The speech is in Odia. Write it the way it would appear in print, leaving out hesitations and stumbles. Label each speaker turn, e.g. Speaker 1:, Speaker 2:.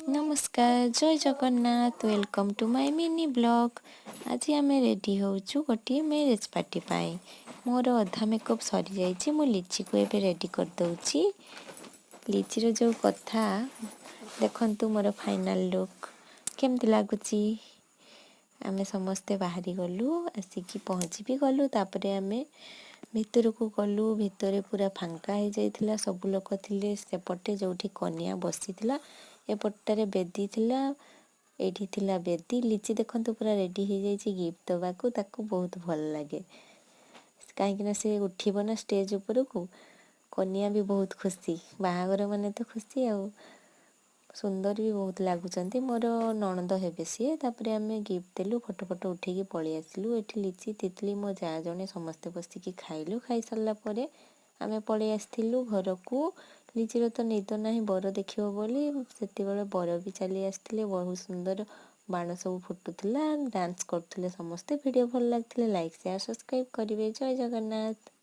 Speaker 1: ନମସ୍କାର, ଜୟ Jagannath. Welcome to my mini vlog. ଆଜି ଆମେ ରେଡ଼ି ହେଉଛୁ ଗୋଟିଏ ମ୍ୟାରେଜ୍ ପାର୍ଟି ପାଇଁ। ମୋର ଅଧା ମେକଅପ୍ ସରିଯାଇଛି। ମୁଁ ଲିଚିକୁ ଏବେ ରେଡ଼ି କରିଦେଉଛି। ଲିଚିର ଯେଉଁ କଥା, ଦେଖନ୍ତୁ ମୋର ଫାଇନାଲ୍ ଲୁକ୍ କେମିତି ଲାଗୁଛି। ଆମେ ସମସ୍ତେ ବାହାରି ଗଲୁ, ଆସିକି ପହଞ୍ଚି ବି ଗଲୁ। ତାପରେ ଆମେ ଭିତରକୁ ଗଲୁ। ଭିତରେ ପୁରା ଫାଙ୍କା ହେଇଯାଇଥିଲା, ସବୁ ଲୋକ ଥିଲେ ସେପଟେ ଯେଉଁଠି କନିଆ ବସିଥିଲା। ଏପଟଟାରେ ବେଦି ଥିଲା, ଏଇଠି ଥିଲା ବେଦି। ଲିଚି ଦେଖନ୍ତୁ, ପୁରା ରେଡ଼ି ହେଇଯାଇଛି ଗିଫ୍ଟ ଦେବାକୁ। ତାକୁ ବହୁତ ଭଲ ଲାଗେ, କାହିଁକିନା ସେ ଉଠିବ ନା ଷ୍ଟେଜ୍ ଉପରକୁ। କନିଆ ବି ବହୁତ ଖୁସି। ବାହାଘର ମାନେ ତ ଖୁସି ଆଉ ସୁନ୍ଦର ବି ବହୁତ ଲାଗୁଛନ୍ତି। ମୋର ନଣନ୍ଦ ହେବେ ସିଏ। ତାପରେ ଆମେ ଗିଫ୍ଟ ଦେଲୁ, ଫଟୋ ଫଟୋ ଉଠେଇକି ପଳେଇ ଆସିଲୁ। ଏଠି ଲିଚି, ତିତଲି, ମୋ ଯାଆ ଜଣେ, ସମସ୍ତେ ବସିକି ଖାଇଲୁ। ଖାଇସାରିଲା ପରେ ଆମେ ପଳେଇ ଆସିଥିଲୁ ଘରକୁ। ଲିଚିର ତ ନିଦ ନାହିଁ ବର ଦେଖିବ ବୋଲି। ସେତେବେଳେ ବର ବି ଚାଲି ଆସିଥିଲେ। ବହୁତ ସୁନ୍ଦର ବାଣ ସବୁ ଫୁଟୁଥିଲା, ଡ୍ୟାନ୍ସ କରୁଥିଲେ ସମସ୍ତେ। ଭିଡ଼ିଓ ଭଲ ଲାଗିଥିଲେ ଲାଇକ୍, ସେୟାର, ସବସ୍କ୍ରାଇବ୍ କରିବେ। ଜୟ ଜଗନ୍ନାଥ।